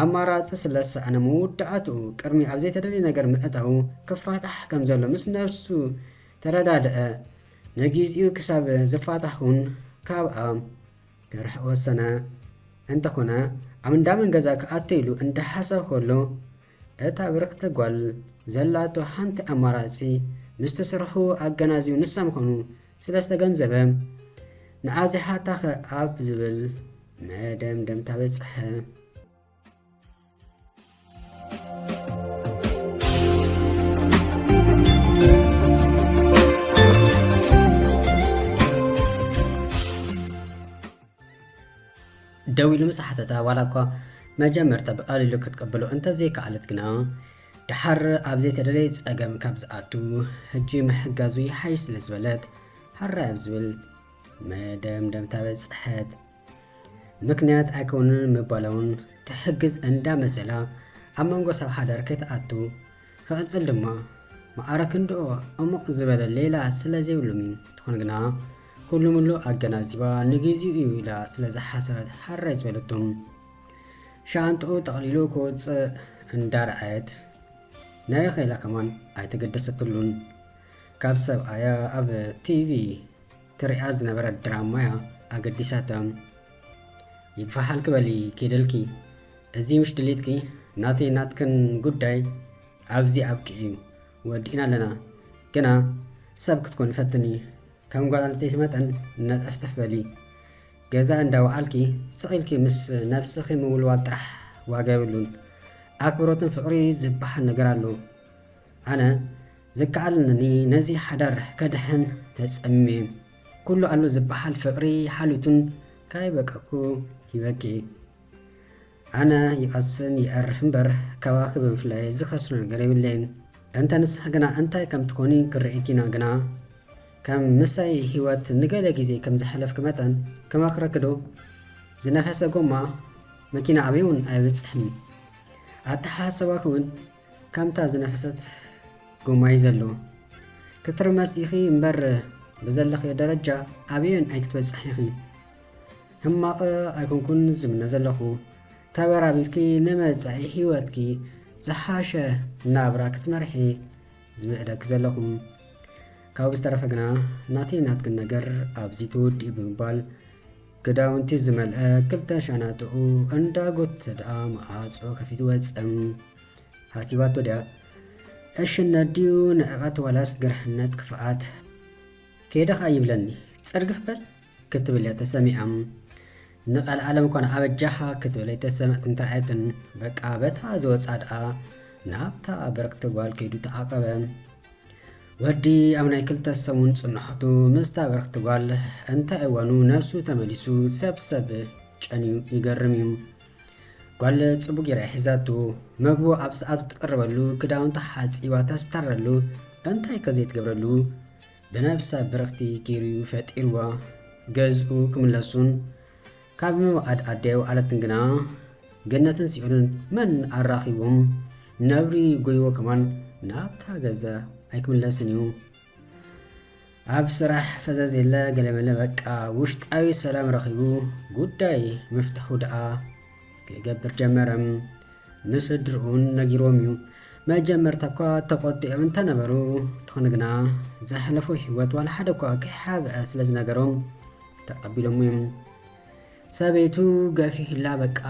ኣማራጺ ስለ ዝሰኣነ፣ መወዳእትኡ ቅድሚ ኣብ ዘይተደልየ ነገር ምእታዉ ክፋታሕ ከም ዘሎ ምስ ነብሱ ተረዳድአ። ንግዚኡ ክሳብ ዝፋታሕ እውን ካብኣ ክርሕቕ ወሰነ። እንተኾነ፣ ኣብ እንዳ መን ገዛ ክኣቱ ኢሉ እንዳሓሰብ ከሎ፣ እታ ብርክቲ ጓል ዘላቶ ሓንቲ ኣማራጺ ምስቲ ስርሑ ኣገናዚቡ ንሳ ምዃኑ ስለ ዝተገንዘበ፣ ንኣዚሓታ ከ ኣብ ዝብል መደምደምታ በጽሐ። ደው ኢሉ ምስ ሓተታ፣ ዋላ እኳ መጀመርታ ብቐሊሉ ክትቅበሎ እንተዘይከኣለት ግና፣ ደሓር ኣብ ዘይተደለየ ጸገም ካብ ዝኣቱ፣ ሕጂ ምሕጋዙ ይሓይሽ ስለ ዝበለት፣ ሕራይ ኣብ ዝብል መደምደምታ በጽሐት። ምኽንያት ኣይከውንን ምባላ እውን ትሕግዝ እንዳመሰላ፣ ኣብ መንጎ ሰብ ሓዳር ከይትኣቱ፣ ክቕጽል ድማ፣ ማዕረ ክንድኡ ዕሙቕ ዝበለ ሌላ ስለ ዘይብሉም እዩ። እንተኾነ ግና፣ ኩሉ ምሉእ ኣገናዚባ፣ ንግዚኡ እዩ ኢላ ስለ ዝሓሰበት፣ ሕራይ ዝበለቶ። ሻንጥኡ ጠቕሊሉ ክወጽእ እንዳረኣየት፣ ናይ ኸይላ ከማን ኣይተገደሰትሉን። ካብ ሰብኣያ ኣብ ቲቪ ትሪኣ ዝነበረት ድራማ እያ ኣገዲሳታ። ይግፋሓልኪ በሊ፣ ኬደልኪ። እዚ ምሽ ድሌትኪ፣ ናተይ ናትክን ጉዳይ ኣብዚ ኣብቂዑ እዩ። ወዲእና ኣለና። ግና ሰብ ክትኮኒ ፈትኒ። ከም ጓል ኣንስተይቲ መጠን ነጠፍጠፍ በሊ። ገዛ እንዳወዓልኪ ስቕ ኢልኪ ምስ ነብስኺ ምውልዋል ጥራሕ ዋጋ የብሉን። ኣክብሮትን ፍቕሪ ዝበሃል ነገር ኣሎ። ኣነ ዝከኣለኒ ነዚ ሓዳር ከድሕን ተጸሚመ። ኩሉ ኣሎ ዝበሃል ፍቕሪ ሓልዩቱን ካይበቀኩ ሂበኪ። ኣነ ይቐስን ይኣርፍ እምበር፣ ካባኺ ብምፍላይ ዝኸስሮ ነገር የብለይን። እንተ ንስኺ ግና እንታይ ከም ትኾኒ ክርእየኪ ኢና ግና፣ ከም ምሳይ ህይወት ንገለ ግዜ ከም ዘሕለፍኪ መጠን ክመኽረኪ ዶ? ዝነፈሰ ጎማ መኪና ኣበይ እውን ኣይበጽሕን እዩ። ኣተሓሳስባኺ እውን ከምታ ዝነፈሰት ጎማ እዩ ዘሎ። ክትርመስ ኢኺ እምበር፣ ብዘለኽዮ ደረጃ ኣበይን ኣይክትበጽሕን ኢኺ። ሕማቕ ኣይኮንኩን ዝምነ ዘለኹ። ተበራቢርኪ ንመጻኢ ህይወትኪ ዝሓሸ ናብራ ክትመርሒ ዝምዕደኪ ዘለኹ። ካብኡ ዝተረፈ ግና ናተይ ናትክን ነገር ኣብዚ ተወዲኡ ብምባል ክዳውንቲ ዝመልአ ክልተ ሻናጥኡ እንዳጎተተ ደኣ መዓጾ ከፊቱ ወጸ። ሓሲባቶ ድያ? ዕሽነት ድዩ ንዕቐት ዋላስ ግርሕነት ክፍኣት? ከይደ ኸኣ ይብለኒ፣ ጽርግፍ በል ክትብል እያ ተሰሚዓ። ንቐልዓለም እኳ ንኣበጃኻ ክትብል ኣይተሰምዐትን ተራእየትን። በቃ በታ ዝወጻ ደኣ ናብታ ብርክቲ ጓል ከይዱ ተዓቐበ። ወዲ ኣብ ናይ ክልተ ሰሙን ጽንሖቱ ምስታ ብርክቲ ጓል እንታይ እዋኑ ነብሱ ተመሊሱ ሰብ ሰብ ጨንዩ ይገርም እዩ። ጓል ጽቡቕ ጌራ ሒዛቱ፣ መግቡ ኣብ ሰዓቱ ትቕርበሉ፣ ክዳውንታ ሓጺባ ተስታረሉ፣ እንታይ ከ ዘይትገብረሉ? ብነብሳ ብርኽቲ ጌሩ እዩ ፈጢርዋ። ገዝኡ ክምለሱን ካብ ምውዓድ ኣደይ ኣውዓለትን ግና፣ ገነትን ሲኦልን መን ኣራኺቦም? ነብሪ ጎይዎ ከማን ናብታ ገዛ ኣይክምለስን እዩ። ኣብ ስራሕ ፈዘዝ የለ ገለመለ፣ በቃ ውሽጣዊ ሰላም ረኺቡ ጉዳይ ምፍትሑ ደኣ ክገብር ጀመረ። ንስድርኡን ነጊርዎም እዩ። መጀመርታ እኳ ተቖጢዖም እንተነበሩ፣ እንተኾነ ግና ዘሕለፎ ህይወት ዋላ ሓደ እኳ ከይሓብአ ስለ ዝነገሮም ተቐቢሎሞ እዮም። ሰበይቱ ገፊሕላ በቃ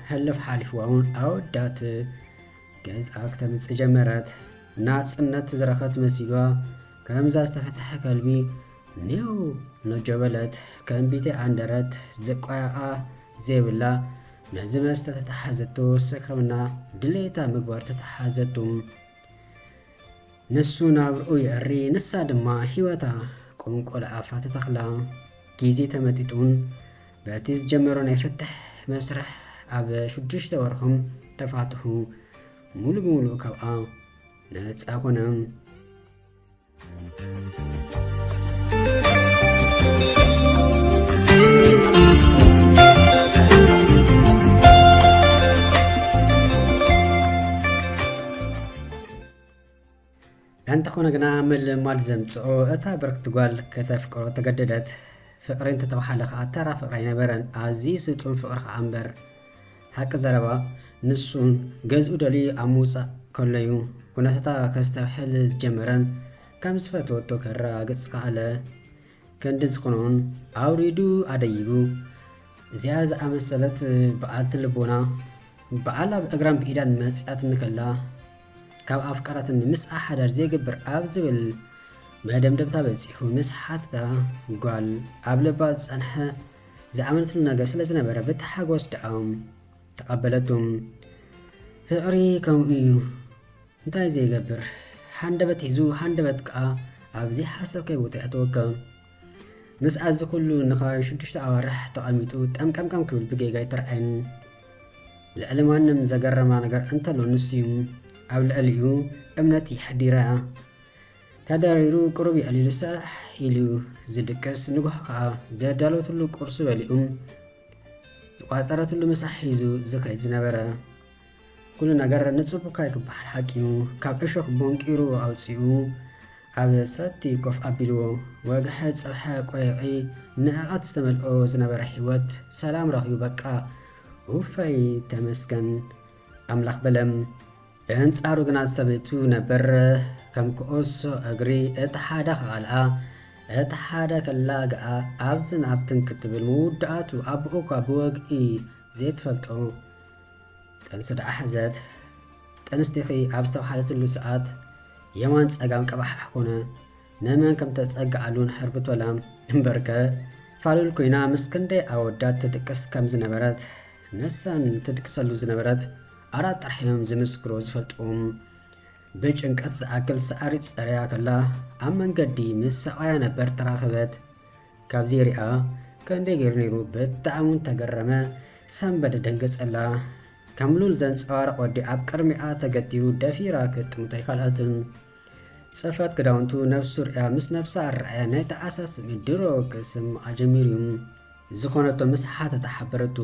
ሕልፍ ሓሊፍዋ እውን ኣወዳት ገዝኣ ክተምጽእ ጀመረት። ናጽነት ዝረኸት መሲልዋ ከምዛ ዝተፈትሐ ከልቢ ኔው ነጆ በለት። ከንቢተ ኣንደረት ዘቋያኣ ዘይብላ ነዚ መስተ ተተሓዘቶ ሰክረምና ድሌታ ምግባር ተተሓዘቱ። ንሱ ናብርኡ የዕሪ፣ ንሳ ድማ ህይወታ ቁንቁል ኣፋ ተተኽላ። ግዜ ተመጢጡን በቲ ዝጀመሮ ናይ ፍትሕ መስርሕ ኣብ ሽዱሽተ ወርሖም ተፋትሑ። ሙሉ ብሙሉ ካብኣ ነጻ ኮነ። እንተኾነ ግና ምልማድ ዘምጽኦ እታ ብርክቲ ጓል ከተፍቅሮ ተገደደት። ፍቕሪ እንተተባህለ ኸኣ ተራ ፍቕሪ ኣይነበረን፣ ኣዝዩ ስጡም ፍቕሪ ኸኣ እምበር። ሓቂ ዘረባ ንሱን ገዝኡ ደልዩ ኣብ ምውጻእ ከሎዩ ኩነታታ ከስተብሕል ዝጀመረን ከም ዝፈተወቶ ከረጋግጽ ከኣለ። ክንዲ ዝኾነውን ኣውሪዱ ኣደይቡ። እዚኣ ዝኣመሰለት በዓልቲ ልቦና፣ በዓል ኣብ እግራን ብኢዳን መጺኣትኒ ከላ፣ ካብ ኣፍቀራትኒ ምስኣ ሓዳር ዘይገብር ኣብ ዝብል መደምደምታ በጺሑ ምስ ሓተታ፣ ጓል ኣብ ልባ ዝጸንሐ ዝኣመነትሉ ነገር ስለ ዝነበረ ብታሓጎስ ደኣ ተቐበለቱ። ፍቕሪ ከምኡ እዩ። እንታይ ዘይገብር? ሃንደበት ሒዙ፣ ሃንደበት ከኣ ኣብ ዘይሓሰብካዮ ቦታ የእትወካ። ምስ ኣዚ ኩሉ ንኸባቢ ሽዱሽተ ኣዋርሕ ተቐሚጡ ጠምቀምቀም ክብል ብጌጋ ኣይተራእየን። ልዕሊ ማንም ዘገረማ ነገር እንተሎ ንሱ እዩ። ኣብ ልዕሊኡ እምነት የሕዲራ። ተደሪሩ ቁሩብ የዕሊሉ ስራሕ ኢሉ ዝድቅስ፣ ንግሆ ከኣ ዘዳለወትሉ ቁርሱ በሊዑ ዝቋጸረትሉ ምሳሕ ሒዙ ዝኸይድ ዝነበረ። ኩሉ ነገር ንጽቡቕ ክበሃል ሓቂ እዩ። ካብ እሾኽ ቦንቂሩ ኣውጺኡ ኣብ ሰቲ ኮፍ ኣቢልዎ። ወግሐ ጸብሐ ቆይቒ ንዕቐት ዝተመልኦ ዝነበረ ህይወት ሰላም ረኺቡ በቃ። ኡፈይ ተመስገን ኣምላኽ በለ። ብኣንጻሩ ግና ሰበይቱ ነበር ከም ኩዕሶ እግሪ እቲ ሓደ ክቓልዓ እቲ ሓደ ከላግኣ ኣብዝን ኣብትን ክትብል ምውዳኣቱ ኣቦኡ እኳ ብወግዒ ዘይትፈልጦ ጥንሲ ደኣ ሓዘት። ጥንስቲኺ ኣብ ዝተባህለትሉ ሰዓት የማን ጸጋም ቀባሕባሕ ኮነ። ንመን ከም ተጸግዓሉ ንሕርብት በላ። እምበርከ ፋሉል ኮይና ምስ ክንደይ ኣወዳት ትድቅስ ከም ዝነበረት ንሳን ትድቅሰሉ ዝነበረት ኣራት ጥራሕ እዮም ዝምስክሮ ዝፈልጥዎም። ብጭንቀት ዝኣክል ሳዕሪ ጸርያ ከላ ኣብ መንገዲ ምስ ሰብኣያ ነበር ተራኸበት። ካብዚ ሪኣ ክንደይ ገይሩ ነይሩ ብጣዕሚ እውን ተገረመ። ሰንበደ ደንገጸላ። ከም ሉል ዘንጸባርቕ ወዲ ኣብ ቅድሚኣ ተገቲሩ ደፊራ ክጥምቶ ኣይከኣለትን። ጽፈት ክዳውንቱ ነብሱ ሪኣ ምስ ነብሳ ኣረኣያ ናይ ተኣሳስሚ ድሮ ክስምዓ ጀሚሩ እዩ። ዝኾነቶ ምስ ሓተታ ሓበረቱ።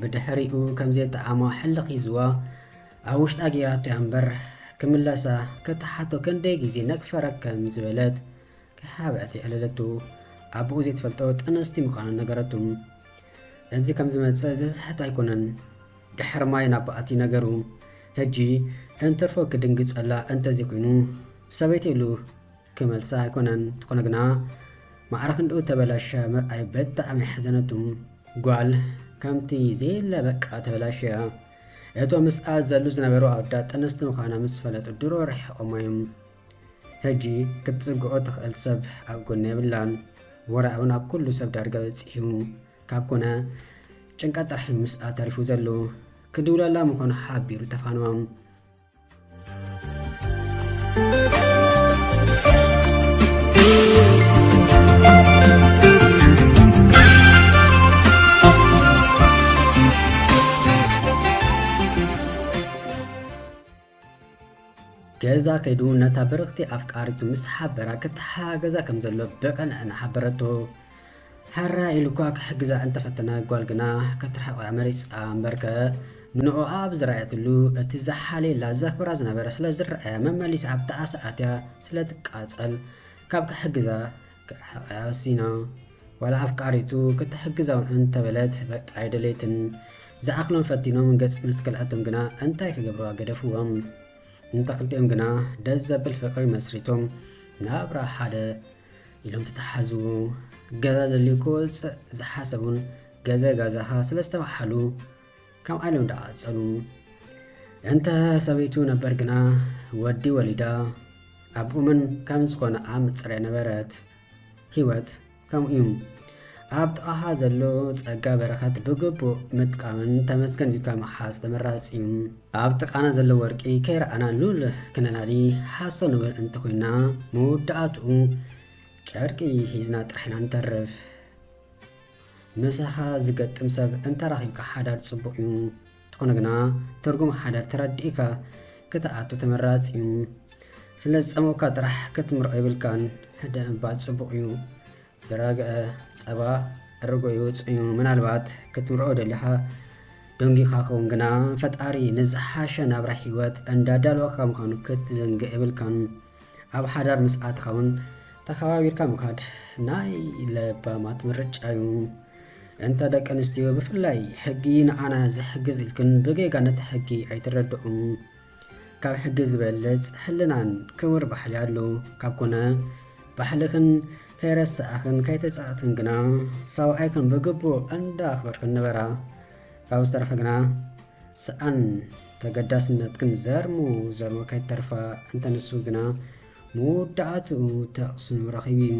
ብድሕሪኡ ከም ዘየጠዓማ ሕልኽ ሒዝዋ ኣብ ውሽጣ ገይራቶ እያ እምበር ክምለሳ ክትሓቶ ክንደይ ግዜ ነክፈረከ ምስ ዝበለት ከይሓብአት የዕለለቱ። ኣቦኡ ዘይትፈልጦ ጥንስቲ ምዃና ነገረቱ። እዚ ከም ዝመጸ ዝስሕት ኣይኮነን። ድሕሪ ማይ ናብ በኣቲ ነገሩ። ሕጂ እንትርፎ ክድንግጸላ እንተዘይኮይኑ ሰበይቲ ኢሉ ክመልሳ ኣይኮነን። እንተኾነ ግና ማዕረ ክንድኡ ተበላሸ ምርኣይ ብጣዕሚ ኣሕዘነቱ። ጓል ከምቲ ዘየለ በቃ ተበላሽያ። እቶም ምስኣ ዘሉ ዝነበሩ ኣወዳት ጥንስቲ ምዃና ምስ ፈለጡ ድሮ ርሒቖሞ እዮም። ሕጂ ክትጽግዖ ትኽእል ሰብ ኣብ ጎና የብላን። ወረ እውን ኣብ ኩሉ ሰብ ዳርጋ በጺሑ ካብ ኮነ ጭንቀት ጥራሕ እዩ ምስኣ ተሪፉ ዘሎ። ክድውለላ ምዃኑ ሓቢሩ ተፋነዋ። ገዛ ከይዱ ነታ ብርኽቲ ኣፍቃሪቱ ምስ ሓበራ ክትሓገዛ ከም ዘሎ ብቕንዕና ሓበረቶ። ሓራ ኢሉ እኳ ክሕግዛ እንተፈተነ፣ ጓል ግና ክትርሕቕ እያ መሪጻ እምበርከ፣ ንዕኡ ኣብ ዝረኣየትሉ እቲ ዝሓልየላ ዘኽብራ ዝነበረ ስለ ዝረኣያ መመሊሳ ኣብታ ኣሰኣትያ ስለ ትቃጸል ካብ ክሕግዛ ክርሕቕ እያ ወሲና። ዋላ ኣፍቃሪቱ ክትሕግዛ እውን እንተበለት በቃ ኣይደለየትን። ዝኣኽሎም ፈቲኖም ገጽ ምስ ከልኣቶም ግና እንታይ ክገብርዋ ገደፍዎም። እንተ ክልቲኦም ግና ደስ ዘብል ፍቕሪ መስሪቶም ናብራ ሓደ ኢሎም ተተሓዙ። ገዛ ደልዩ ክወፅእ ዝሓሰቡን ገዘ ጋዛኻ ስለ ዝተባሓሉ ከም ኣይሎም እንዳቐጸሉ። እንተ ሰበይቱ ነበር ግና ወዲ ወሊዳ ኣብኡምን ከም ዝኾነ ኣምፅርያ ነበረት። ህይወት ከምኡ እዩ። ኣብ ጥቓኻ ዘሎ ጸጋ በረኸት ብግቡእ ምጥቃምን ተመስገን ኢልካ ምሓዝ ተመራጺ እዩ። ኣብ ጥቓና ዘሎ ወርቂ ከይረኣና ሉል ክነናዲ ሓሶ ንብል እንተኾይና፣ መወዳእትኡ ጨርቂ ሒዝና ጥራሕ ኢና ንተርፍ። ምሳኻ ዝገጥም ሰብ እንተራኺብካ ሓዳር ጽቡቕ እዩ። እንተኾነ ግና ትርጉም ሓዳር ተረዲእካ ክትኣቱ ተመራጺ እዩ። ስለ ዝጸመወካ ጥራሕ ክትምርዖ የብልካን። ህድእ ምባል ጽቡቕ እዩ። ዝረግአ ጸባ ርጎ ይወጽእ እዩ። ምናልባት ክትምርዖ ደሊኻ ደንጊኻ ኸውን ግና ፈጣሪ ንዝሓሸ ናብራ ህይወት እንዳዳለወካ ምዃኑ ክትዝንግዕ የብልካን። ኣብ ሓዳር ምስ ኣተኻ እውን ተኸባቢርካ ምኻድ ናይ ለባማት ምርጫ እዩ። እንተ ደቂ ኣንስትዮ ብፍላይ ሕጊ ንዓና ዝሕግዝ ኢልክን ብጌጋ ነቲ ሕጊ ኣይትረድኡን። ካብ ሕጊ ዝበልጽ ሕልናን ክቡር ባህሊ ኣሎ። ካብ ኮነ ባህልኽን ከይረሳእኽን ከይተጻእትኽን ግና ሰብኣይክን ብግቡእ እንዳኽበርክን ንበራ። ካብ ዝተረፈ ግና ሰኣን ተገዳስነትክን ዘርሙ ዘርሙ ከይተርፋ እንተ ንሱ ግና መወዳእትኡ ተቕስኑ ረኺቡ እዩ።